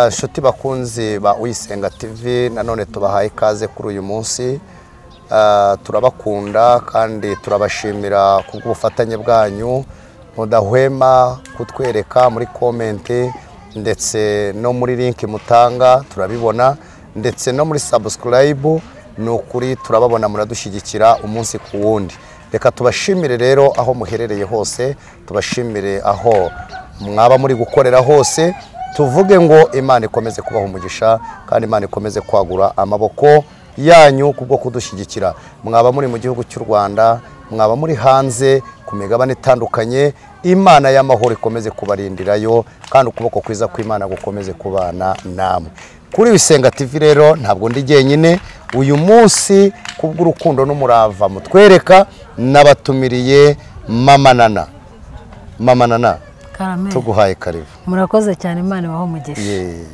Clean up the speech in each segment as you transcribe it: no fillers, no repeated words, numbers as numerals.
Inshuti bakunzi ba Uyisenga TV, nanone tubahaye ikaze kuri uyu munsi. Turabakunda kandi turabashimira kubw'ubufatanye bwanyu mudahwema kutwereka muri comment ndetse no muri link mutanga turabibona, ndetse no muri subscribe. Ni ukuri turababona, muradushyigikira umunsi ku wundi. Reka tubashimire rero aho muherereye hose, tubashimire aho mwaba muri gukorera hose, tuvuge ngo Imana ikomeze kubaha umugisha kandi Imana ikomeze kwagura amaboko yanyu kubwo kudushyigikira. Mwaba muri mu gihugu cy'u Rwanda, mwaba muri hanze ku migabane itandukanye, Imana y'amahoro ikomeze kubarindirayo kandi ukuboko kwiza kw'Imana gukomeze kubana namwe. Kuri Uyisenga TV rero ntabwo ndi jyenyine uyu munsi, kubw'urukundo n'umurava mutwereka nabatumiriye Mama Nana. Mama Nana, tuguhaye karibu. Murakoze cyane, Imana ibahe umugisha.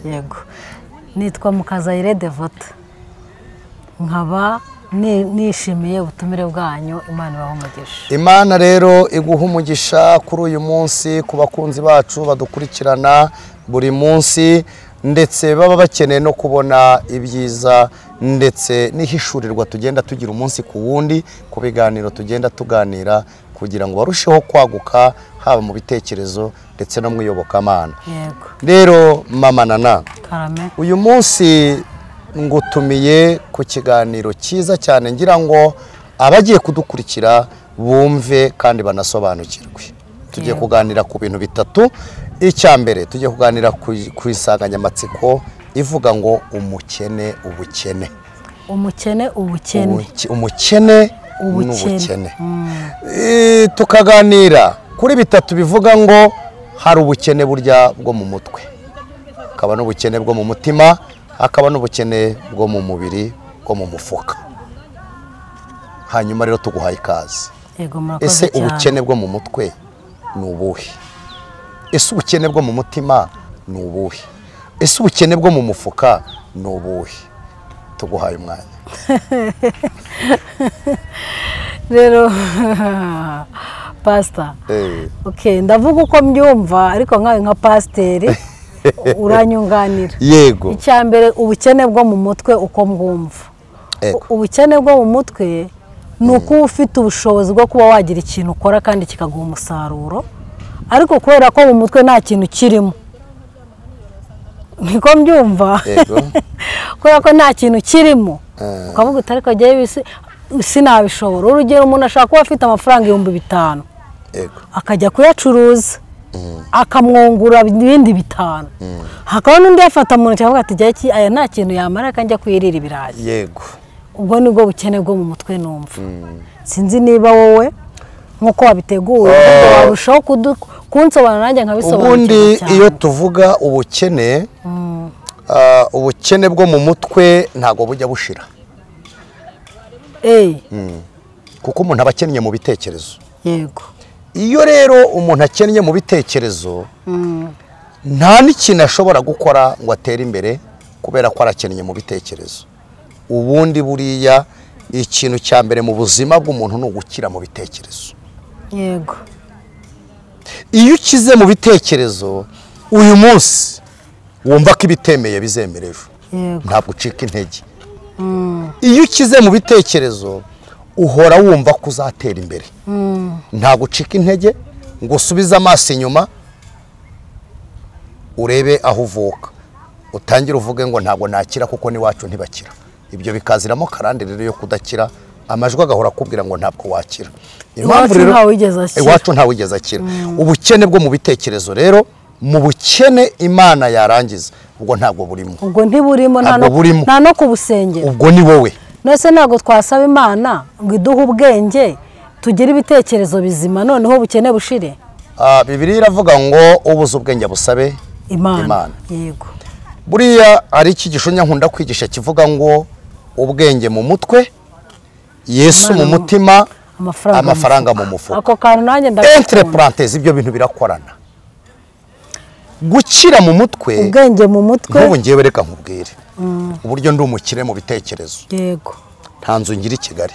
Yego, nitwa Mukazayire Devota, nkaba nishimiye ubutumire bwanyu. Imana ibahe umugisha. Imana rero iguha umugisha kuri uyu munsi ku bakunzi bacu badukurikirana buri munsi, ndetse baba bakeneye no kubona ibyiza ndetse n'ihishurirwa tugenda tugira umunsi ku wundi ku biganiro tugenda tuganira, kugira ngo barusheho kwaguka haba mu bitekerezo ndetse no mu iyobokamana. Rero Mama Nana, uyu munsi ngutumiye ku kiganiro cyiza cyane, ngira ngo abagiye kudukurikira bumve kandi banasobanukirwe. Tugiye kuganira ku bintu bitatu. Icya mbere, tugiye kuganira ku insanganyamatsiko ivuga ngo umukene ubukene. Umukene ubukene. Umukene n'ubukene. Tukaganira kuri bitatu bivuga ngo hari ubukene burya bwo mu mutwe, hakaba n'ubukene bwo mu mutima, hakaba n'ubukene bwo mu mubiri, bwo mu mufuka. Hanyuma rero tuguhaye ikaze. Ese ubukene bwo mu mutwe ni ubuhe? Ese ubukene bwo mu mutima ni ubuhe? Ese ubukene bwo mu mufuka ni ubuhe? Tuguhaye umwanya. Rero pastor, okay, ndavuga uko mbyumva ariko nkawe nka pasiteri uranyunganira. Yego. Icya mbere, ubukene bwo mu mutwe uko mbwumva. Ubukene bwo mu mutwe ni uko ufite ubushobozi bwo kuba wagira ikintu ukora kandi kikaguha umusaruro, ariko kubera ko mu mutwe nta kintu kirimo, niko mbyumva, kubera ko nta kintu kirimo ukavuga uti ariko njyewe sinabishobora. Urugero, umuntu ashaka kuba afite amafaranga 5000 akajya kuyacuruza akamwungura ibindi 5, hakaba n'undi yafata mu ntoki akavuga ati aya nta kintu yamara akajya kwirira ibirayi. Yego, ubwo nibwo bukene bwo mu mutwe numva. Sinzi niba wowe nkuko wabiteguye warushaho kunsobanura nanjye nkabisobanukirwa. Ubundi iyo tuvuga ubukene, ubukene bwo mu mutwe ntabwo bujya bushira. Kuko umuntu aba akennye mu bitekerezo. Yego. Iyo rero umuntu akennye mu bitekerezo, nta n'ikintu ashobora gukora ngo atere imbere kubera ko arakennye mu bitekerezo. Ubundi buriya ikintu cya mbere mu buzima bw'umuntu ni ugukira mu bitekerezo. Yego. Iyo ukize mu bitekerezo uyu munsi wumva ko ibitemeye bizemera ejo, ntabwo ucika intege. Iyo ukize mu bitekerezo uhora wumva ko uzatera imbere, ntabwo ucika intege ngo usubize amaso inyuma urebe aho uvuka, utangire uvuge ngo ntabwo nakira kuko n'iwacu ntibakira. Ibyo bikaziramo karande rero yo kudakira, amajwi agahora akubwira ngo ntabwo wakira. Impamvu rero iwacu ntawigeze akira. Ubukene bwo mu bitekerezo rero, mu bukene Imana yarangiza ubwo ntabwo burimo. Ubwo ntiburimo, nta no kubusengera. Ubwo ni wowe. Nose ntabwo twasaba Imana ngo iduhe ubwenge tugire ibitekerezo bizima noneho ubukene bushire. Bibiliya iravuga ngo ubuze ubwenge busabe Imana. Yego. Buriya ari icyigisho nkunda kwigisha kivuga ngo ubwenge mu mutwe, Yesu mu mutima, amafaranga mu mufuka. Ako kantu nanjye ndagakunda. Entre parenthèses, ibyo bintu birakorana. Gukira mu mutwe, ubwenge mu mutwe. Nk'ubu ngiye reka nkubwire uburyo ndi umukire mu bitekerezo. Yego. Nta nzu ngira i Kigali,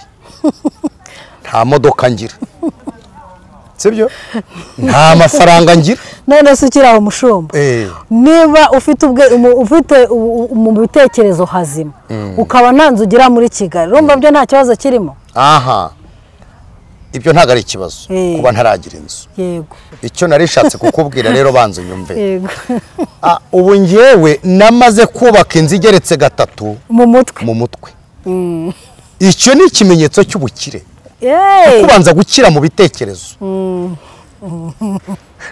nta modoka ngira, Sibyo? Nta mafaranga ngira. None se ukiri aho mushumba, niba ufite ufite mu bitekerezo hazima ukaba nta nzu ugira muri Kigali, urumva byo nta kibazo kirimo? Aha, ibyo ntabwo ari ikibazo kuba ntaragira inzu. Yego. Icyo narishatse kukubwira rero banza unyumve. Yego. Ubu ngewe namaze kubaka inzu igeretse 3 mu mutwe. Mu mutwe. Icyo ni ikimenyetso cy'ubukire. Kubanza gukira mu bitekerezo.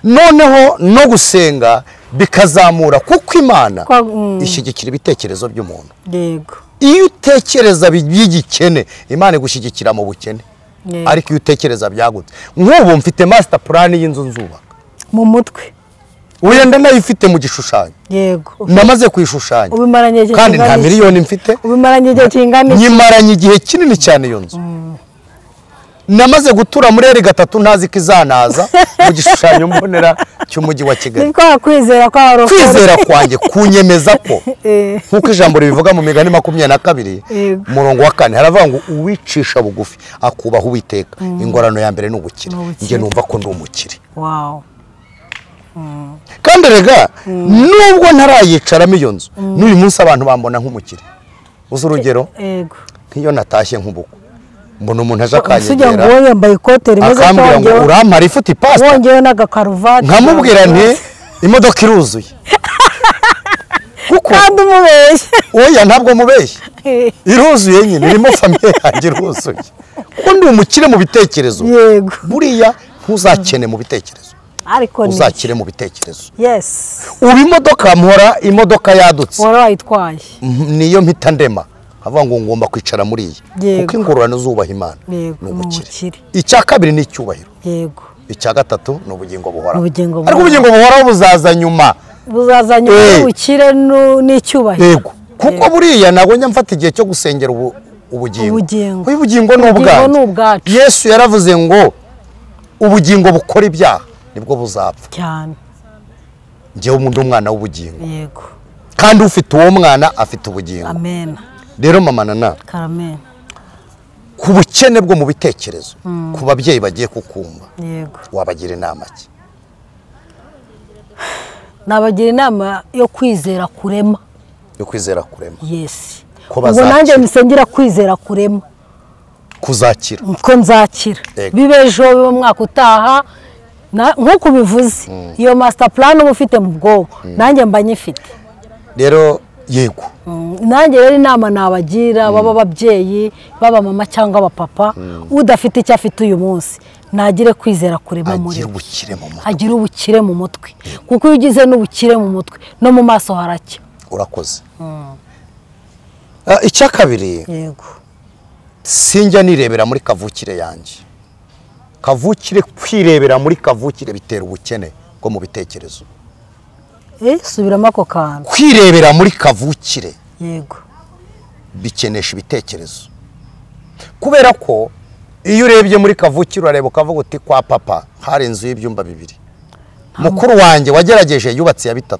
Noneho no gusenga bikazamura, kuko Imana ishyigikira ibitekerezo by'umuntu. Yego. Iyo utekereza by'igikene, Imana igushyigikira mu bukene. Ariko iyo utekereza byagutse, nk'ubu mfite master plan y'inzu nzubaka mu mutwe, wenda nayifite mu gishushanyo. Yego. Namaze kuyishushanya. Ubimaranye igihe kandi nta miliyoni mfite. Ubimaranye igihe kingana iki? Nyimaranye igihe kinini cyane iyo nzu. Namaze gutura muri eri 3 ntazi ko izanaza mu gishushanyo mbonera cy'umujyi wa Kigali. Niko kwizera kwa kwizera kwanjye kunyemeza ko nkuko ijambo ribivuga mu migani 22 umurongo wa 4 haravuga ngo uwicisha bugufi akubaha Uwiteka, ingorano ya mbere ni ubukire. Nge numva ko ndi umukire. Wow. Kandi rega nubwo ntarayicaramo iyo nzu, n'uyu munsi abantu bambona nk'umukire. Uzi urugero? Yego. Nk'iyo natashye nk'ubuko mbona umuntu aje akanyegera yambaye ikote rimeze akambwira ngo urampara ifuti pastor, wongewe n'agakaruvati, nkamubwira nti imodoka iruzuye. Kuko kandi umubeshye. Oya ntabwo mubeshye, iruzuye nyine, irimo famille yanjye iruzuye. Kuko ndi umukire mu bitekerezo. Yego. Buriya ntuzakene mu bitekerezo, ariko uzakire mu bitekerezo. Yes. Ubu imodoka mpora imodoka yadutse wari wayitwaye, niyo mpita ndema avuga ngo ngomba kwicara muri iyi, kuko ingororano zubaha Imana ni ubukire. Icya kabiri ni icyubahiro. Yego. Icya gatatu ni ubugingo buhoraho. Ariko ubugingo buhoraho buzaza nyuma. Buzaza nyuma y'ubukire n'icyubahiro. Yego. Kuko buriya ntabwo njya mfata igihe cyo gusengera ubugingo. Ubugingo ni ubwacu. Yesu yaravuze ngo ubugingo bukora ibyaha nibwo buzapfa. Cyane. Njyewe ndi umwana w'ubugingo. Yego. Kandi ufite uwo mwana afite ubugingo. Amen. Rero mama Nana, Karame, ku bukene bwo mu bitekerezo, ku babyeyi bagiye kukumva, yego, wabagira inama ki? Nabagira inama yo kwizera kurema. Yo kwizera kurema. Yes. Ubwo nanjye misengera kwizera kurema. Kuzakira. Ko nzakira. Bibe ejo, bibe umwaka utaha, nkuko bivuze, iyo master plan uba ufite mu bwonko, nanjye mba nyifite. Rero yego. Nanjye rero inama nabagira baba ababyeyi, baba mama cyangwa abapapa, udafite icyo afite uyu munsi nagire kwizera kurema muri agira ubukire mu mutwe, kuko iyo ugize n'ubukire mu mutwe no mu maso haracya. Urakoze. Icya kabiri, yego, sinjya nirebera muri kavukire yanjye. Kavukire, kwirebera muri kavukire bitera ubukene bwo mu bitekerezo. Subiramo ako kantu. Kwirebera muri kavukire, yego, bikenesha ibitekerezo. Kubera ko iyo urebye muri kavukire urareba ukavuga uti kwa papa hari inzu y'ibyumba 2, mukuru wanjye wagerageje yubatse ya 3.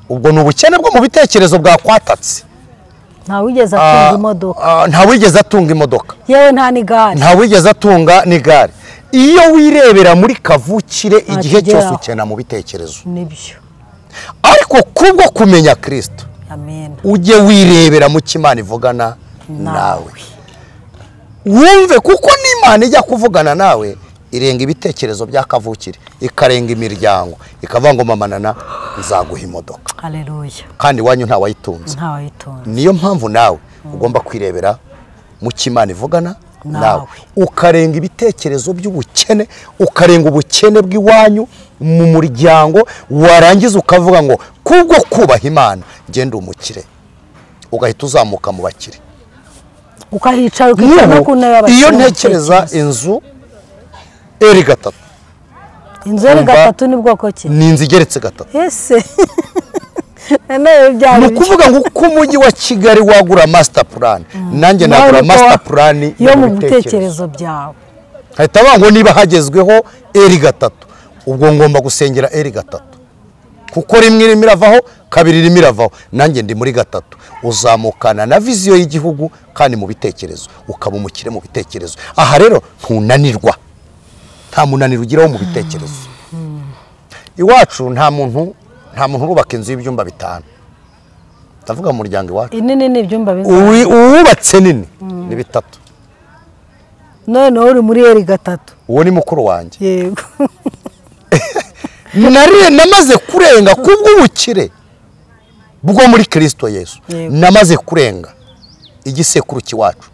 Ubwo ni ubukene bwo mu bitekerezo bwakwatatse. Ntawigeze atunga imodoka. Ntawigeze atunga imodoka. Yewe nta n'igare. Ntawigeze atunga n'igare. Iyo wirebera muri kavukire igihe cyose ukena mu bitekerezo. Nibyo. Ariko kubwo kumenya Kristo, amen, ujye wirebera mu Imana ivugana nawe, wumve, kuko n'Imana ijya kuvugana nawe irenga ibitekerezo bya kavukire, ikarenga imiryango, ikavuga ngo mama Nana nzaguha imodoka. Haleluya. Kandi wanyu nta wayitunze. Nta wayitunze. Niyo mpamvu nawe ugomba kwirebera mu Imana ivugana nawe, ukarenga ibitekerezo by'ubukene, ukarenga ubukene bw'iwanyu mu muryango, warangiza ukavuga ngo kubwo kubaha Imana ngende umukire, ugahita uzamuka mu bakire, ukahicara ukicara no ku ntebe y'abakire. Iyo ntekereza inzu eri 3, inzu eri 3 ni bwoko ki? Ni inzu igeretse 3. Ese ni ukuvuga ngo uko umujyi wa Kigali wagura master plan, nanjye nagura master plan yo mu bitekerezo byawe. Hahita bavuga ngo niba hagezweho eri 3, ubwo ngomba gusengera eri 3, kuko rimwe irimo iravaho, kabiri irimo iravaho, nanjye ndi muri 3. Uzamukana na viziyo y'igihugu kandi mu bitekerezo, ukaba umukire mu bitekerezo. Aha rero ntunanirwa. Nta munaniro ugiraho mu bitekerezo. Iwacu nta muntu urubaka inzu y'ibyumba 5. Ndavuga mu muryango iwacu. Inini ni ibyumba bingahe? Uwubatse nini ni 3. None uri muri eri 3. Uwo ni mukuru wanjye. Yego. Namaze kurenga kubw'ubukire bwo muri Kristo Yesu. Namaze kurenga igisekuru kiwacu.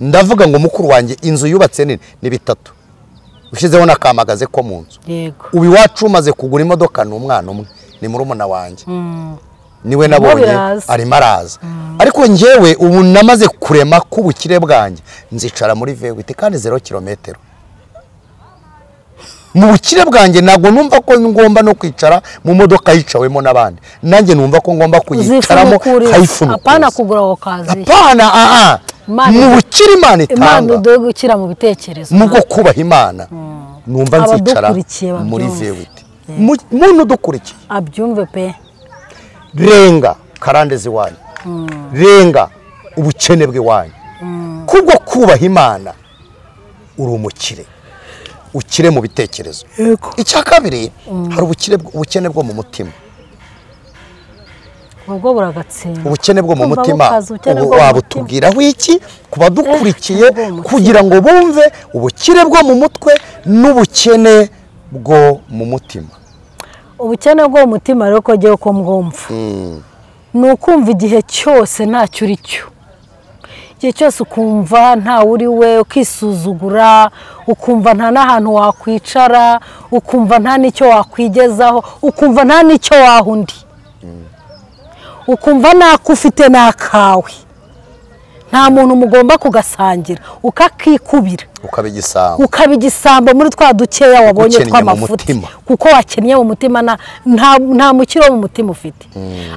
Ndavuga ngo mukuru wanjye inzu yubatse nini ni 3. Ushizeho nakamagaze ko mu nzu. Yego. Ubu iwacu umaze kugura imodoka ni umwana umwe, ni murumuna wanjye. Niwe nabonye arimo araza. Ariko njyewe ubu namaze kurema kubukire bwanjye, nzicara muri V8 kandi 0 kilometero. Mu bukire bwanjye ntabwo numva ko ngomba no kwicara mu modoka yicawemo n'abandi. Nanjye numva ko ngomba kuyicaramo nkayifunukuza. Apana kugura okazi. Apana mu bukire Imana itanga. Imana uduhe gukira mu bitekerezo. Mu kubaha Imana. Numva nzicara muri V8. Muntu udukurikiye abyumve pe. Renga karande ziwanyu. Renga ubukene bw'iwanyu. Kubwo kubaha Imana uri umukire. Ukire mu bitekerezo. Icya kabiri hari ubukene bwo mu mutima. Ubwo buragatsinda. Ubukene bwo mu mutima wabutubwiraho iki kubadukurikiye kugira ngo bumve ubukire bwo mu mutwe n'ubukene bwo mu mutima. Ubukene bwo mu mutima rero ko giye ko mwumva. Ni ukumva igihe cyose ntacyo uri cyo. Igihe cyose ukumva nta uri we, ukisuzugura, ukumva nta n'ahantu wakwicara, ukumva nta n'icyo wakwigezaho, ukumva nta n'icyo wahundi. Ukumva nako ufite nakawe. Nta muntu mugomba kugasangira, ukakikubira. Ukaba igisambo. Ukaba igisambo muri twa dukeya wabonye tw'amafuti. Kuko wakennye mu mutima nta mukiro mu mutima ufite.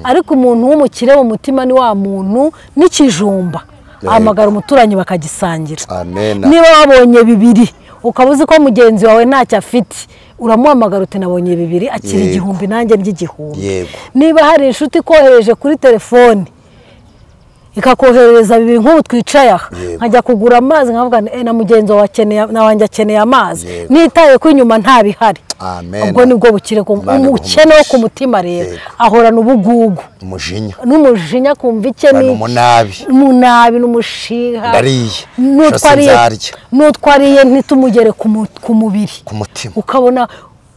Ariko umuntu w'umukire mu mutima ni wa muntu n'ikijumba. Ahamagara umuturanyi bakagisangira. Amen. Niba wabonye 2 ukaba uzi ko mugenzi wawe ntacyo afite, uramuhamagara uti nabonye 2 akira 1000 nanjye ndya 1000. Niba hari inshuti kohereje kuri telefone ikakoherereza 2 nk'ubu twicaye aha, nkajya kugura amazi nkavuga na mugenzi wawe akeneye na wanjye akeneye amazi, nitaye ko inyuma nta bihari. Ubwo nibwo bukire umukene wo ku mutima rero ahorana ubugugu, umujinya, n'umujinya kumva icye ni umunabi n'umushiha, n'utwariye ntitumugere ku mubiri, ku mutima. Ukabona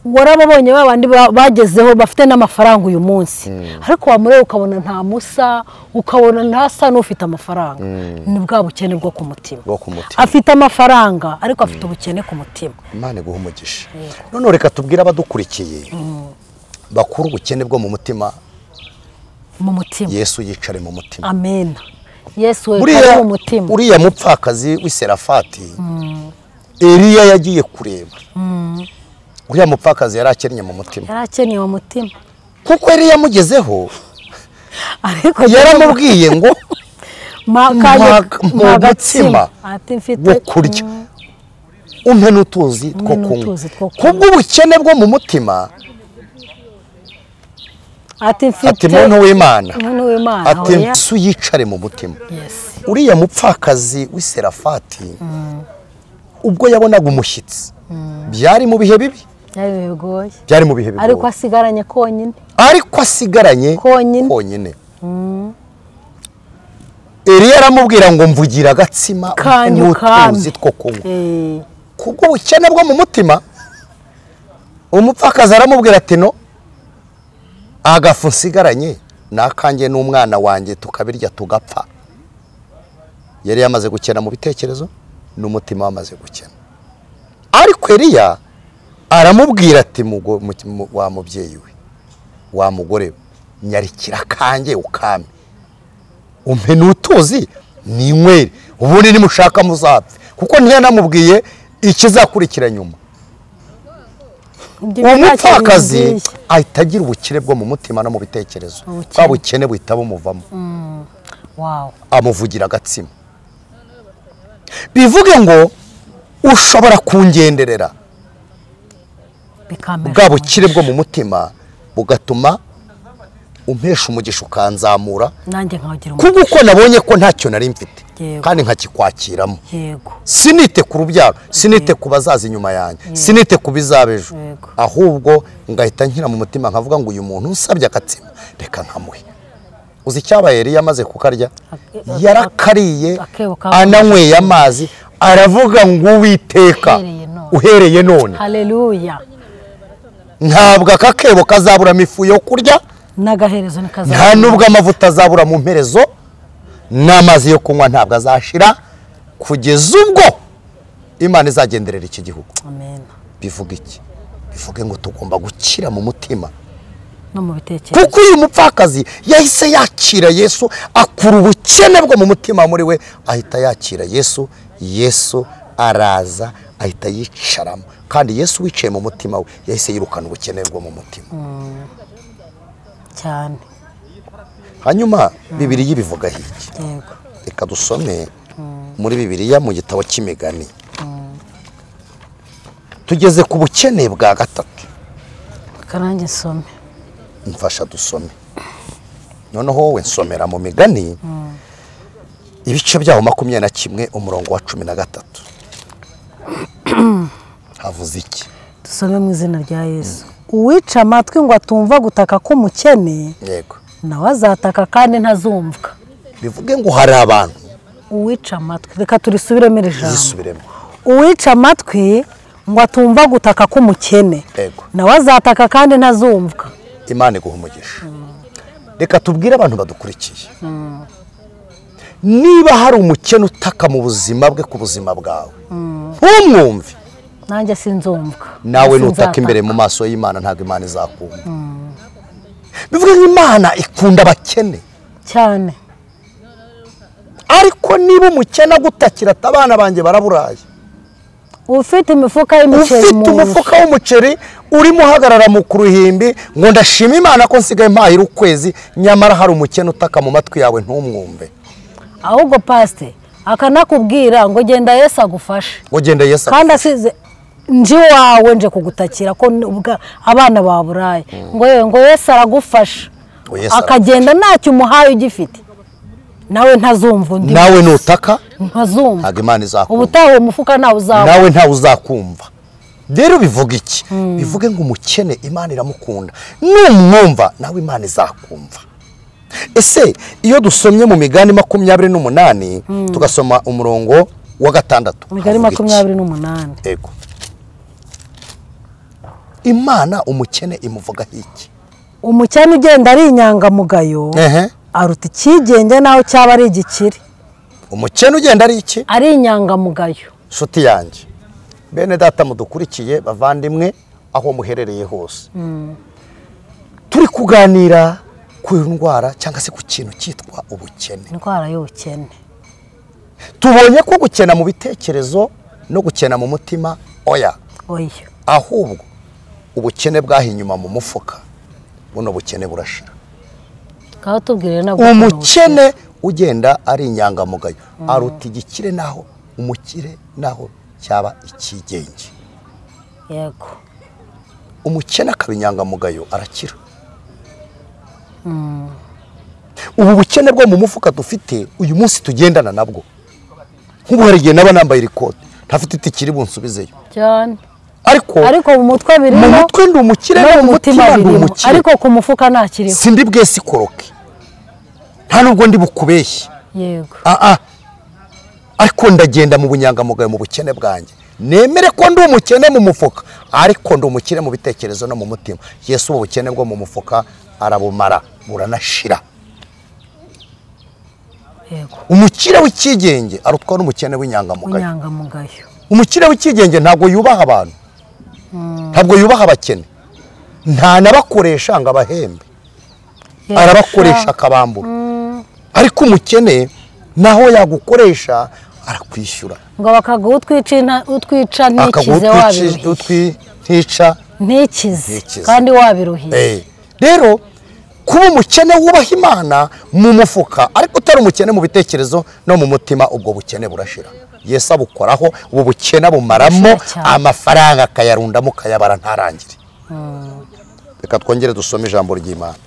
warababonye babandi bagezeho bafite n'amafaranga uyu munsi, ariko wamureba ukabona nta musa, ukabona ntasa n'ufite amafaranga. Ni bwa bukene bwo ku mutima. Afite amafaranga ariko afite ubukene ku mutima. Imana iguhe umugisha. None reka tubwire abadukurikiye bakuru ubukene bwo mu mutima. Mu mutima Yesu yicare mu mutima. Amen. Yesu we mu mutima. Uriya mupfakazi w'iserafati Eliya yagiye kureba. Uriya mupfakazi yari akennye mu mutima. Yari akennye mu mutima. Kuko yari yamugezeho ariko yaramubwiye ngo mu mutima wo kurya umpe n'utuzi two kunywa. Kubw'ubukene bwo mu mutima ati muntu w'Imana, ati Yesu yicare mu mutima. Uriya mupfakazi w'iserafati ubwo yabonaga umushyitsi byari mu bihe bibi, byari mu bihe bigoye, ariko asigaranye konyine, ariko asigaranye konyine. Eliya aramubwira ngo mvugira agatsima n'utuzi two kunywa. Kubwo ubukene bwo mu mutima umupfakazi aramubwira ati no agafu nsigaranye nakanjye n'umwana wanjye tukabirya tugapfa. Yari yamaze gukena mu bitekerezo n'umutima wamaze gukena. Ariko Eliya aramubwira ati wa mubyeyi we, wa mugore we, nyarikira kanjye ukame umpe n'utuzi ninywere, ubundi nimushaka muzapfe. Kuko ntiyanamubwiye ikizakurikira nyuma. Umupfakazi ahita agira ubukire bwo mu mutima no mu bitekerezo, bwa bukene buhita bumuvamo. Amuvugira agatsima. Bivuge ngo ushobora kungenderera bwa bukire bwo mu mutima bugatuma umpesha umugisha ukanzamura, nanjye nkagira umugisha, kuko nabonye ko ntacyo nari mfite. kandi nkakikwakiramo. Sinite ku rubyaro, sinite ku bazaza inyuma yanjye, sinite ku bizaba ejo, ahubwo ngahita nkira mu mutima nkavuga ngo uyu muntu unsabye akatsima reka nkamuhe. Uzi icyabaye Eliya amaze kukarya? Yarakariye, ananyweye amazi, aravuga ngo Uwiteka uhereye none, haleluya, ntabwo aka kebo kazaburamo ifu yo kurya, n'agaherezo ntikazabura, nta nubwo amavuta azabura mu mperezo, n'amazi yo kunywa ntabwo azashira, kugeza ubwo Imana izagenderera iki gihugu. Amen. Bivuga iki? Bivuge ngo tugomba gukira mu mutima no mu bitekerezo, kuko uyu mupfakazi yahise yakira Yesu, akura ubukene bwo mu mutima muri we, ahita yakira Yesu. Yesu araza ahita yicaramo, kandi Yesu wicaye mu mutima we yahise yirukana ubukene bwo mu mutima cyane. Hanyuma Bibiliya ibivuga iki? Reka dusome muri Bibiliya mu gitabo cy'Imigani. Tugeze ku bukene bwa gatatu. Karange some. Mfasha dusome. Noneho wowe nsomera mu Migani ibice byaho 21 umurongo wa 13. Havuze iki? Dusome mu izina rya Yesu. Uwica amatwi ngo atumva gutaka k'umukene, yego, nawe azataka kandi ntazumvwa. Bivuge ngo hari abantu uwica amatwi, reka turisubiremo iri jambo. Risubiremo. Uwica amatwi ngo atumva gutaka k'umukene, nawe azataka kandi ntazumvwa. Imana iguha umugisha. Reka tubwire abantu badukurikiye, niba hari umukene utaka mu buzima bwe, ku buzima bwawe, ntumwumve. Nanjye sinzumvwa. Nawe nutaka imbere mu maso y'Imana ntabwo Imana izakumva. Bivuga ngo Imana ikunda abakene cyane, ariko niba umukene agutakira ati abana banjye baraburaye, ufite imifuka y'umuceri, ufite umufuka w'umuceri urimo uhagarara mu kuruhimbi ngo ndashima Imana ko nsigaye mpahira ukwezi, nyamara hari umukene utaka mu matwi yawe ntumwumve. Ahubwo pasite akanakubwira ngo genda Yesu agufashe, ngo genda Yesu agufashe, kandi asize nji wawe nje kugutakira ko abana baburaye, ngo yewe ngo Yesu aragufasha, akagenda ntacyo umuhaye ugifite, nawe ntazumva undi, nawe nutaka ntazumva, ntabwo Imana izakumva. Ubutaha uwo mufuka ntawe uzakumva, nawe ntawe uzakumva. Rero bivuga iki? Bivuge ngo umukene Imana iramukunda, numwumva nawe Imana izakumva. Ese iyo dusomye mu Migani 28 tugasoma umurongo wa 6, Migani 28, yego, Imana umukene imuvuga iki? Umukene ugenda ari inyangamugayo aruta ikigenge naho cyaba ari igikire. Umukene ugenda ari iki? Ari inyangamugayo. Nshuti yanjye, bene data mudukurikiye, bavandimwe aho muherereye hose, turi kuganira ku ndwara cyangwa se ku kintu cyitwa ubukene, indwara y'ubukene. Tubonye ko gukena mu bitekerezo no gukena mu mutima oya, oya, ahubwo ubukene bwahinyuma mu mufuka, buno bukene burashira. Umukene ugenda ari inyangamugayo aruta igikire naho umukire naho cyaba ikigenge. Yego, umukene akaba inyangamugayo arakira. Ubu bukene bwo mu mufuka dufite uyu munsi tugendana nabwo, nk'ubu hari igihe naba nambaye ikote ntafite itike bunsubizeyo cyane, ariko mu mutwe birimo, mu mutwe ndi umukire, no mu mutima ndi umukire, ariko ku mufuka ntakiriho. Sindi bwese ikoroke, nta nubwo ndi bukubeshye. Yego, ariko ndagenda mu bunyangamugayo mu bukene bwanjye, nemere ko ndi umukene mu mufuka, ariko ndi umukire mu bitekerezo no mu mutima. Yesu ubu bukene bwo mu mufuka arabumara buranashira. Yego, umukire w'ikigenge arutwa n'umukene w'inyangamugayo. Umukire w'ikigenge ntabwo yubaha abantu, ntabwo yubaha abakene, nta nabakoresha ngo abahembe, arabakoresha akabambura. Ariko umukene naho yagukoresha arakwishyura, ngo bakaguha utwica ntikize wabiruhiye, ntikize kandi wabiruhiye. Rero kuba umukene wubaha Imana mu mufuka ariko utari umukene mu bitekerezo no mu mutima, ubwo bukene burashira. Yesu abukoraho, ubu bukene bumaramo amafaranga akayarundamo akayabara ntarangire. Reka twongere dusome ijambo ry'Imana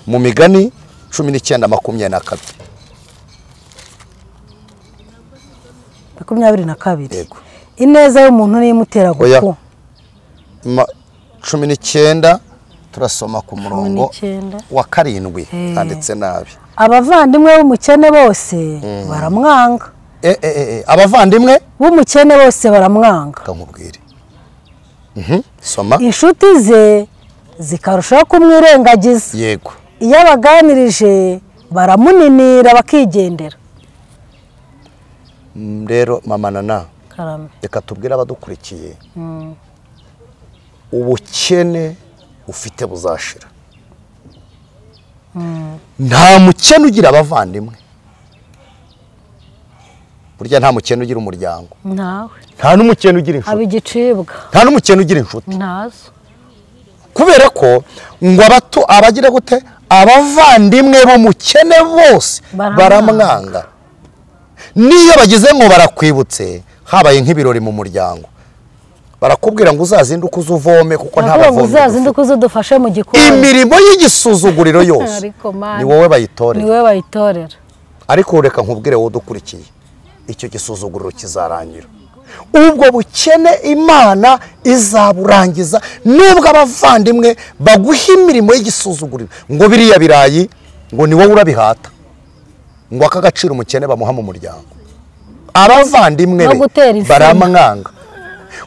mu Migani 19:22. 22. Yego. Ineza y'umuntu niyo imutera gukundwa. 19 turasoma ku murongo wa 7 handitse nabi. Abavandimwe b'umukene bose baramwanga. Abavandimwe b'umukene bose baramwanga. Kamubwire. Soma. Inshuti ze zikarushaho kumwirengagiza. Yego. Iyo abaganirije baramuninira bakigendera. Rero mama Nana, reka tubwire abadukurikiye ubukene ufite buzashira. Nta mukene ugira abavandimwe. Burya nta mukene ugira umuryango. Ntawe. Nta n'umukene ugira inshuti. Abigicibwa. Nta n'umukene ugira inshuti. Ntazo. Kubera ko ngo abato abagira gute abavandimwe b'umukene bose baramwanga. Niyo bagize ngo barakwibutse habaye nk'ibirori mu muryango, barakubwira ngo uzazinduke uzuvome kuko nta bavome. Uzazinduke uzudufashe mu gikoni. Imirimo y'igisuzuguriro yose ni wowe bayitorera. Ni wowe bayitorera. Ariko reka nkubwire wowe udukurikiye, icyo gisuzuguriro kizarangira. Ubwo bukene Imana izaburangiza nubwo abavandimwe baguha imirimo y'igisuzuguriro ngo biriya birayi ngo ni wowe urabihata, ngo aka gaciro umukene bamuha mu muryango. Abavandimwe baramwanga.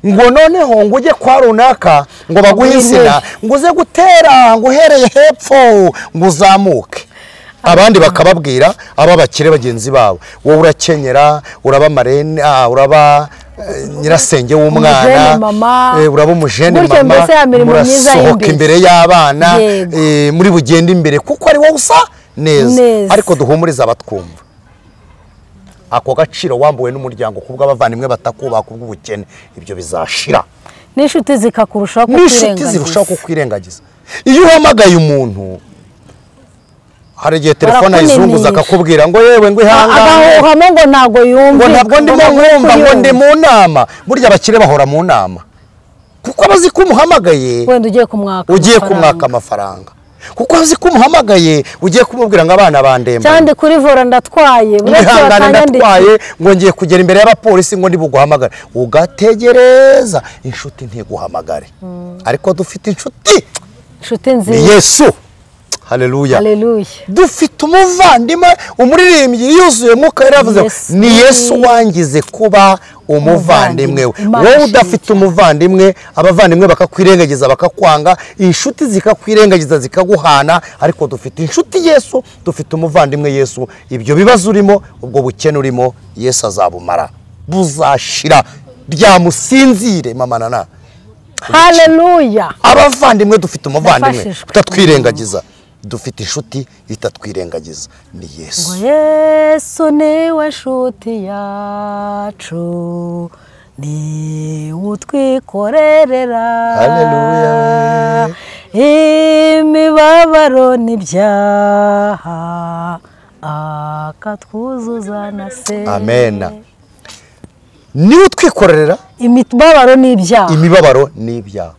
Ngo noneho ngo ujye kwa runaka ngo baguhe insina ngo uze gutera ngo uhereye hepfo ngo uzamuke. Abandi bakababwira aba bakire bagenzi babo, wowe urakenyera, uraba marene, uraba nyirasenge w'umwana, uraba umujene mama, murasohoka imbere y'abana, muri bugende imbere kuko ari wowe usa neza. Ariko duhumuriza abatwumva, ako gaciro wambuwe n'umuryango kubwo abavandimwe batakubaha kubw'ubukene, ibyo bizashira. N'inshuti zikakurushaho kukwirengagiza. N'inshuti zirushaho kukwirengagiza. Iyo uhamagaye umuntu hari igihe telefone ayizunguza akakubwira ngo yewe ngo ihangane, agahuhamo ngo ntago yumva, ngo ntabwo ndimo nkumva, ngo ndi mu nama. Burya abakire bahora mu nama kuko abazi ko umuhamagaye wenda ugiye kumwaka, ugiye kumwaka amafaranga, kuko azi ko umuhamagaye ugiye kumubwira ngo abana bandemba cyane kuri vora ndatwaye, ihangane ndatwaye, ngo ngiye kugera imbere y'abapolisi ngo ndibuguhamagare. Ugategereza inshuti ntiguhamagare. Ariko dufite inshuti, inshuti nziza, Yesu. Haleluya. Haleluya. Dufite umuvandimwe, umuririmbyi yuzuye Mwuka yaravuze ni Yesu wangize kuba umuvandimwe we. Wowe udafite umuvandimwe, abavandimwe bakakwirengagiza bakakwanga, inshuti zikakwirengagiza zikaguhana, ariko dufite inshuti Yesu, dufite umuvandimwe Yesu. Ibyo bibazo urimo, ubwo bukene urimo, Yesu azabumara, buzashira. Ryamusinzire mama Nana. Haleluya. Abavandimwe dufite umuvandimwe utatwirengagiza, dufite inshuti itatwirengagiza, ni Yesu. Ngo Yesu niwe nshuti yacu, ni utwikorerera. Haleluya. Imibabaro n'ibyaha akatwuzuza na se. Amen. Ni utwikorerera imibabaro n'ibyaha. Imibabaro n'ibyaha.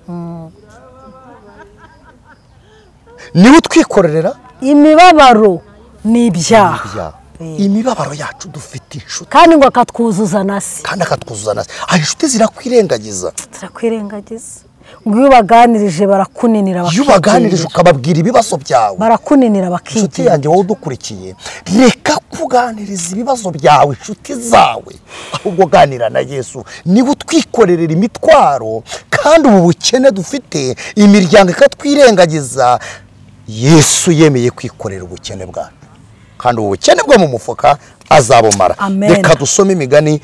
Ni utwikorerera imibabaro n'ibyaha. Imibabaro yacu dufite inshuti, kandi ngo akatwuzuza na se. Kandi akatwuzuza na se. Inshuti zirakwirengagiza, zirakwirengagiza. Ngo iyo ubaganirije barakuninira bakigendera. Iyo ubaganirije ukababwira ibibazo byawe barakuninira bakigendera. Inshuti yanjye wowe udukurikiye, reka kuganiriza ibibazo byawe inshuti zawe, ahubwo ganira na Yesu. Niba utwikorerera imitwaro kandi ubu bukene dufite, imiryango ikatwirengagiza, Yesu yemeye kwikorera ubukene bwacu, kandi ubu bukene bwo mu mufuka azabumara. Reka dusome imigani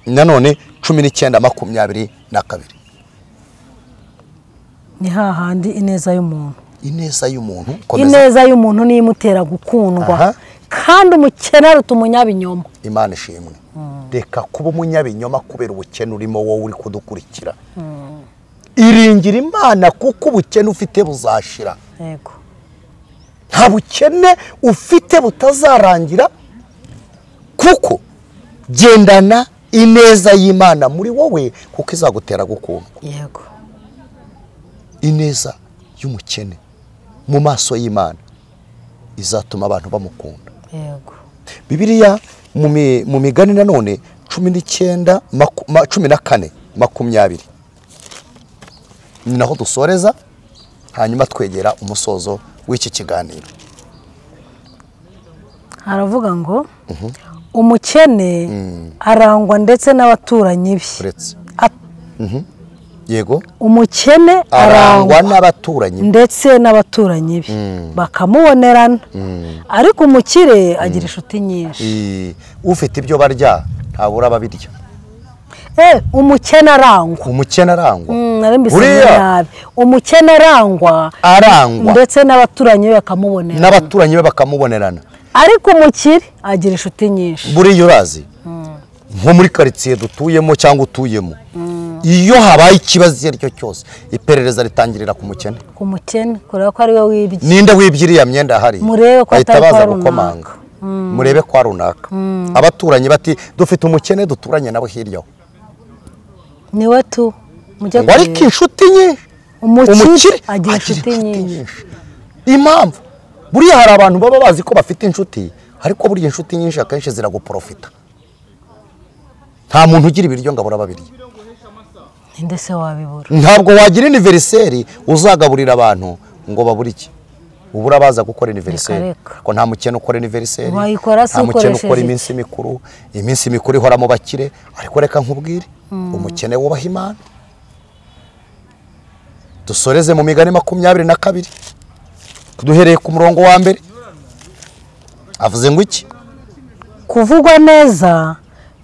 nanone 19:22. Ni hahandi ineza y'umuntu. Ineza y'umuntu, ineza y'umuntu niyo imutera gukundwa, kandi umukene aruta umunyabinyoma. Imana ishimwe. Reka kuba umunyabinyoma kubera ubukene urimo wowe uri kudukurikira. Iringira Imana kuko ubukene ufite buzashira. Yego. Nta bukene ufite butazarangira, kuko gendana ineza y'Imana muri wowe kuko izagutera gukundwa. Yego. Ineza y'umukene mu maso y'Imana izatuma abantu bamukunda. Yego. Bibiliya Mu migani nanone 19 14 20 ni naho dusoreza, hanyuma twegera umusozo w'iki kiganiro. Haravuga ngo umukene arangwa ndetse n'abaturanyi be. Yego, umukene arangwa n'abaturanyi ndetse n'abaturanyi be bakamubonerana, ariko umukire agira inshuti nyinshi. Ufite ibyo barya ntabura ababirya. Umukene arangwa, umukene arangwa, umukene arangwa ndetse n'abaturanyi be bakamubonerana, n'abaturanyi be bakamubonerana, ariko umukire agira inshuti nyinshi. Buriya urazi nko muri karitsiye dutuyemo cyangwa utuyemo, iyo habaye ikibazo icyo ari cyo cyose iperereza ritangirira ku mukene. Ku mukene, kureba ko ari we wibye. Ninde wibye iriya myenda ahari? Murebe ko atari kwa runaka. Murebe kwa runaka. Abaturanyi bati dufite umukene duturanye nawe hirya. Niwe tu. Ariko inshuti nyinshi, umukire agira inshuti nyinshi. Impamvu buriya hari abantu baba bazi ko bafite inshuti, ariko buriya inshuti nyinshi akenshi ziraguprofita. Nta muntu ugira ibiryo ngo abura babirya. Ninde se wabibura? Ntabwo wagira anniversaire uzagaburira abantu ngo babure iki. Ubura baza gukora anniversaire. Ko nta mukene ukora anniversaire. Wayikora se ukoresheje. Ukora iminsi mikuru, iminsi mikuru ihora mu bakire, ariko reka nkubwire, umukene wubaha Imana. Dusoreze mu migani 22. Duhereye ku murongo wa mbere. Avuze ngo iki? Kuvugwa neza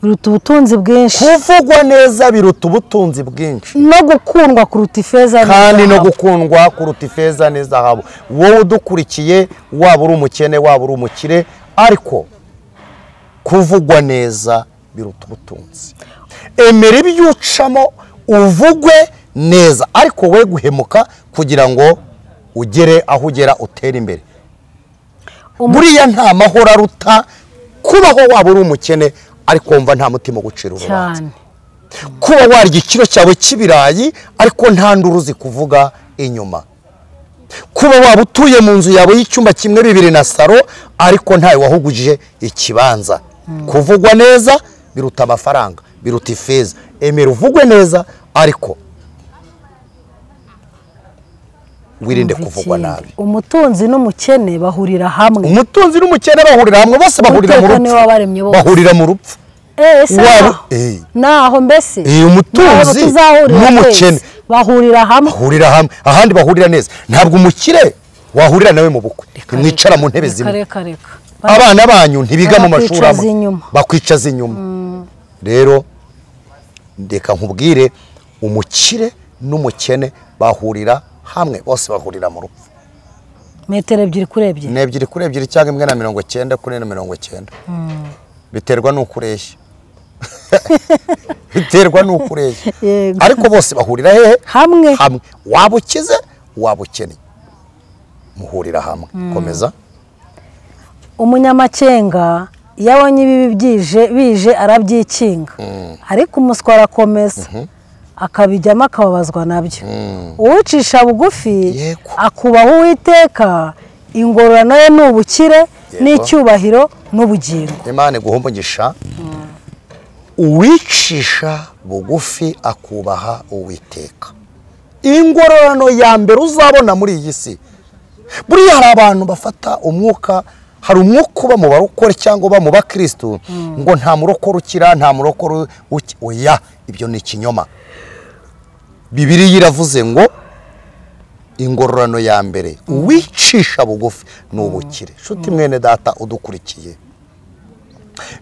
biruta ubutunzi bwinshi. Kuvugwa neza biruta ubutunzi bwinshi. No gukundwa kuruta ifeza n'izahabu. Kandi no gukundwa kuruta ifeza n'izahabu. Wowe udukurikiye, waba uri umukene waba uri umukire, ariko kuvugwa neza biruta ubutunzi. Emera ibyo ucamo uvugwe neza, ariko we guhemuka kugira ngo ugere aho ugera utere imbere. Buriya nta mahoro aruta kubaho waba uri umukene ariko wumva nta mutima gucira urubanza. Kuba warya ikiro cyawe cy'ibirayi ariko nta nduru zikuvuga inyuma. Kuba waba utuye mu nzu yawe y'icyumba kimwe 2 na saro ariko ntawe wahuguje ikibanza. Kuvugwa neza biruta amafaranga, biruta ifeza. Emera uvugwe neza ariko wirinde kuvugwa nabi. Umutunzi n'umukene bahurira hamwe. Umutunzi n'umukene bahurira hamwe, bose bahurira mu rupfu. Bahurira mu rupfu. Naho mbese umutunzi n'umukene bahurira hamwe. Bahurira hamwe, ahandi bahurira neza. Ntabwo umukire wahurira nawe mu bukwe. Mwicara mu ntebe zimwe. Abana banyu ntibiga mu mashuri amwe. Bakwicaza inyuma. Rero ndeka nkubwire, umukire n'umukene bahurira hamwe, bose bahurira mu rupfu. Metero 2 kuri 2. Ni 2 kuri 2 cyangwa 1.90 kuri 1.90. Biterwa n'uko ureshya. Biterwa n'uko ureshya. Ariko bose bahurira hehe? Hamwe. Hamwe. Waba ukize, waba ukennye, muhurira hamwe. Komeza. Umunyamakenga iyo abonye ibibi bije arabyikinga, ariko umuswa arakomeza akabijyamo akababazwa nabyo. Uwicisha bugufi akubaha Uwiteka, ingororano ye ni ubukire n'icyubahiro n'ubugingo. Imana iguhe umugisha. Uwicisha bugufi akubaha Uwiteka, ingororano ya mbere uzabona muri iyi si. Buriya hari abantu bafata umwuka, hari umwuka uba mu barokore cyangwa uba mu bakristo ngo nta murokore ukira, nta murokore oya, ibyo ni ikinyoma. Bibiliya iravuze ngo ingororano ya mbere uwicisha bugufi ni ubukire. Nshuti mwene data udukurikiye,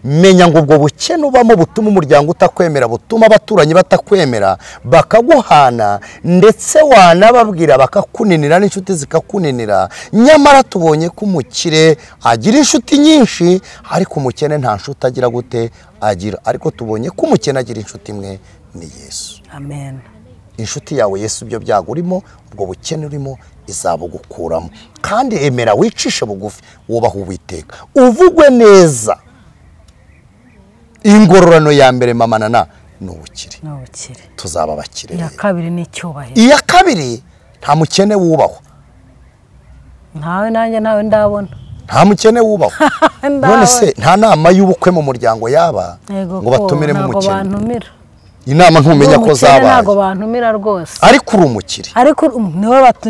menya ngo ubwo bukene ubamo butuma umuryango utakwemera, butuma abaturanyi batakwemera, bakaguhana, ndetse wanababwira bakakuninira n'inshuti zikakuninira. Nyamara tubonye ko umukire agira inshuti nyinshi, ariko umukene nta nshuti agira gute agira. Ariko tubonye ko umukene agira inshuti imwe, ni Yesu. Amen. Inshuti yawe Yesu, ibyo byago urimo, ubwo bukene urimo, izabugukuramo. Kandi emera wicishe bugufi, wubahe Uwiteka, uvugwe neza. Ingororano ya mbere mama nana ni ubukire. Tuzaba abakire. Iya kabiri ni icyubahiro. Iya kabiri, nta mukene wubahwa. Ntawe nanjye nawe ndabona. Nta mukene wubahwa. None se nta nama y'ubukwe mu muryango yaba ngo batumiremo umukene? Inama ntumenya ko zabaye. Ntabwo bantumira rwose. Ariko uri umukire. Ariko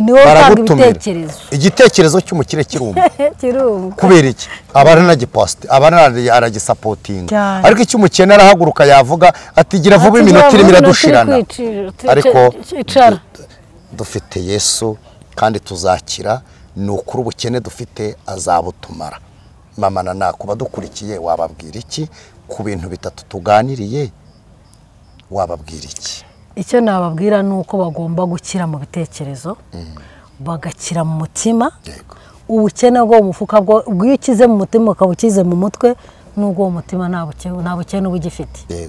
niwe utanga ibitekerezo. Igitekerezo cy'umukire kirumva. Kubera iki? Aba aranagipost, aba aragisapotinga. Ariko icyo umukene arahaguruka yavuga ati gira vuba iminota irimo iradushirana. Ariko dufite Yesu kandi tuzakira, ni ukuri ubukene dufite azabutumara. Mama na kuba dukurikiye wababwira iki ku bintu bitatu tuganiriye? Wababwira iki? Icyo nababwira ni uko bagomba gukira mu bitekerezo, bagakira mu mutima. Ubukene bwo mu mufuka bwo iyo ukize mu mutima ukaba ukize mu mutwe, n'ubwo umutima nta bukene uba ugifite.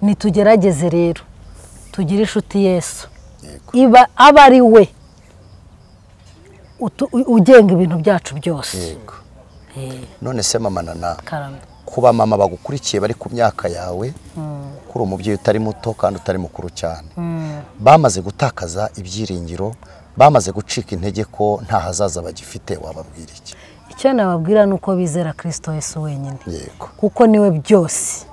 Nitugerageze rero tugire inshuti Yesu, iba aba ari we ugenga ibintu byacu byose. None se mama na kuba mama bagukurikiye bari ku myaka yawe, kuri umubyeyi utari muto kandi utari mukuru cyane, bamaze gutakaza ibyiringiro, bamaze gucika intege ko nta hazaza bagifite, wababwira iki? Icyo nababwira ni uko bizera Kristo Yesu wenyine, kuko niwe byose.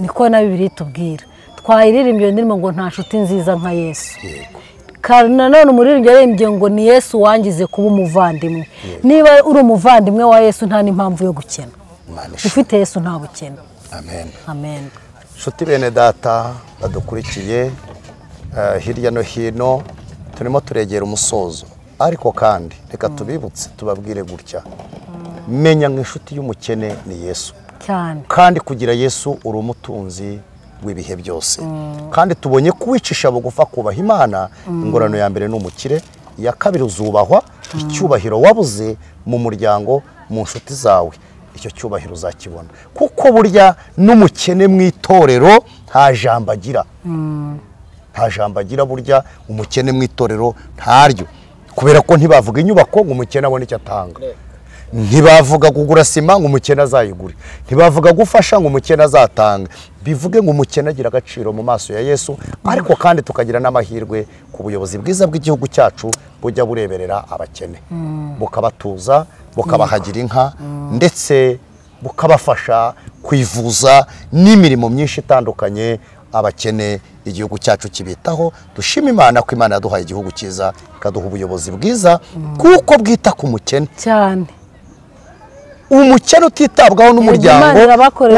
Niko na Bibiliya itubwira. Twayiririmbye ndirimbo ngo nta nshuti nziza nka Yesu. Nanone umuririmbyi yaririmbye ngo ni Yesu wangize kuba umuvandimwe. Niba uri umuvandimwe wa Yesu nta n'impamvu yo gukena. Ufite Yesu nta bukene. Amen. Amen. Nshuti bene data badukurikiye hirya no hino, turimo turegera umusozo, ariko kandi reka tubibutse tubabwire gutya: menya nk'inshuti y'umukene ni Yesu cyane, kandi kugira Yesu uri umutunzi w'ibihe byose. Kandi tubonye kuwicisha bugufa kubaha Imana, ingorano ya mbere ni umukire, iya kabiri uzubahwa, icyubahiro wabuze mu muryango, mu nshuti zawe, icyo cyubahiro uzakibona. Kuko burya n'umukene mu itorero nta jambo agira. Nta jambo agira burya umukene mu itorero ntaryo, kubera ko ntibavuga inyubako ngo umukene abone icyo atanga, ntibavuga kugura sima ngo umukene azayigure, ntibavuga gufasha ngo umukene azatanga. Bivuge ngo umukene agira agaciro mu maso ya Yesu. Ariko kandi tukagira n'amahirwe ku buyobozi bwiza bw'igihugu cyacu bujya bureberera abakene, bukabatuza, bukabahagira inka, ndetse bukabafasha kwivuza n'imirimo myinshi itandukanye. Abakene igihugu cyacu kibitaho. Dushima Imana ko Imana yaduhaye igihugu cyiza, ikaduha ubuyobozi bwiza, kuko bwita ku mukene cyane. Umukene utitabwaho n'umuryango,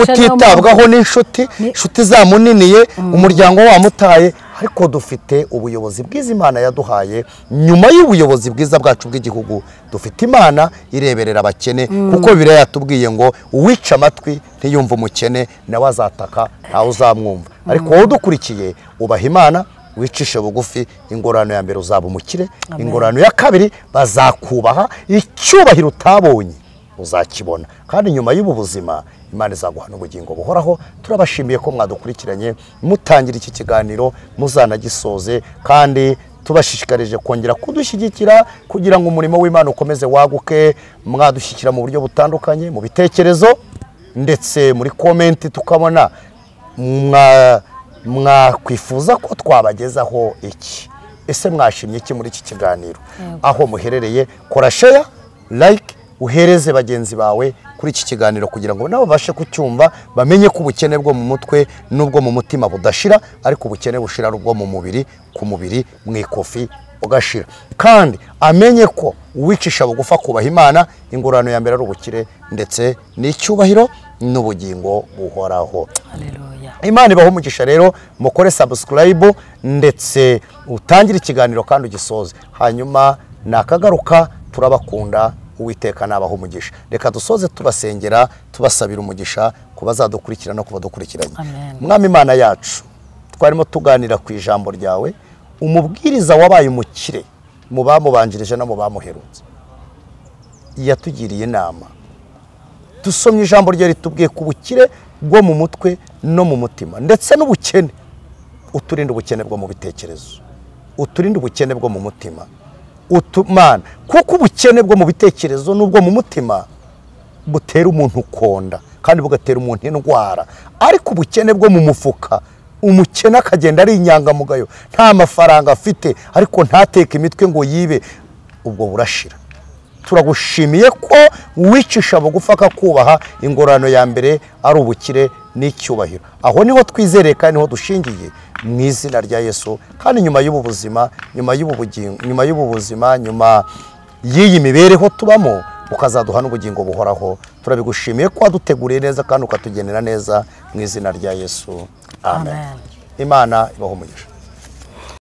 utitabwaho n'inshuti, inshuti zamuniniye, umuryango wamutaye. Ariko dufite ubuyobozi bwiza Imana yaduhaye. Nyuma y'ubuyobozi bwiza bwacu bw'igihugu, dufite Imana ireberera abakene, kuko Bibiliya yatubwiye ngo uwica amatwi ntiyumva umukene nawe azataka ntawe uzamwumva. Ariko wowe udukurikiye ubaha Imana, wicishe bugufi, ingorano ya mbere uzaba umukire, ingorano ya kabiri bazakubaha, icyubahiro utabonye uzakibona. Kandi nyuma y'ubu buzima Imana izaguha n'ubugingo buhoraho. Turabashimiye ko mwadukurikiranye mutangira iki kiganiro, muzanagisoze, kandi tubashishikarije kongera kudushyigikira kugira ngo umurimo w'Imana ukomeze waguke. Mwadushyigikira mu buryo butandukanye, mu bitekerezo ndetse muri komenti, tukabona mwakwifuza ko twabagezaho iki. Ese mwashimye iki muri iki kiganiro? Aho muherereye, kora share, like, uhereze bagenzi bawe kuri iki kiganiro kugira ngo nabo babashe kucyumva, bamenye ko ubukene bwo mu mutwe n'ubwo mu mutima budashira, ariko ubukene bushira ubwo mu mubiri, ku mubiri mu ikofi ugashira. Kandi amenye ko uwicisha bugufa kubaha Imana, ingorano ya mbere ari ubukire ndetse n'icyubahiro n'ubugingo buhoraho. Haleluya. Imana ibahe umugisha. Rero mukore subscribe ndetse utangire ikiganiro kandi ugisoze, hanyuma nakagaruka. Turabakunda, Uwiteka nabaho umugisha. Reka dusoze tubasengera, tubasabira umugisha kubazadukurikira no kubadukurikiranye. Mwami Imana yacu, twarimo tuganira ku ijambo ryawe, umubwiriza wabaye umukire mu bamubanjirije no mu bamuherutse yatugiriye inama. Dusomye ijambo rye ritubwiye ku bukire bwo mu mutwe no mu mutima, ndetse n'ubukene. Uturinde ubukene bwo mu bitekerezo, uturinde ubukene bwo mu mutima, utumana, kuko ubukene bwo mu bitekerezo n'ubwo mu mutima butera umuntu konda kandi bugatera umuntu indwara. Ariko ubukene bwo mu mufuka, umukene akagenda ari inyangamugayo, nta mafaranga afite, ariko ntateke imitwe ngo yibe, ubwo burashira. Turagushimiye ko uwicisha bugufi akakubaha, ingororano ya mbere ari ubukire n'icyubahiro. Aho niho twizereye kandi niho dushingiye mu izina rya Yesu. Kandi nyuma y'ubu buzima, nyuma y'ubu bugingo, nyuma y'ubu buzima, nyuma y'iyi mibereho tubamo, ukazaduha n'ubugingo buhoraho. Turabigushimiye ko waduteguriye neza kandi ukatugenera neza mu izina rya Yesu. Amen. Imana ibahe umugisha.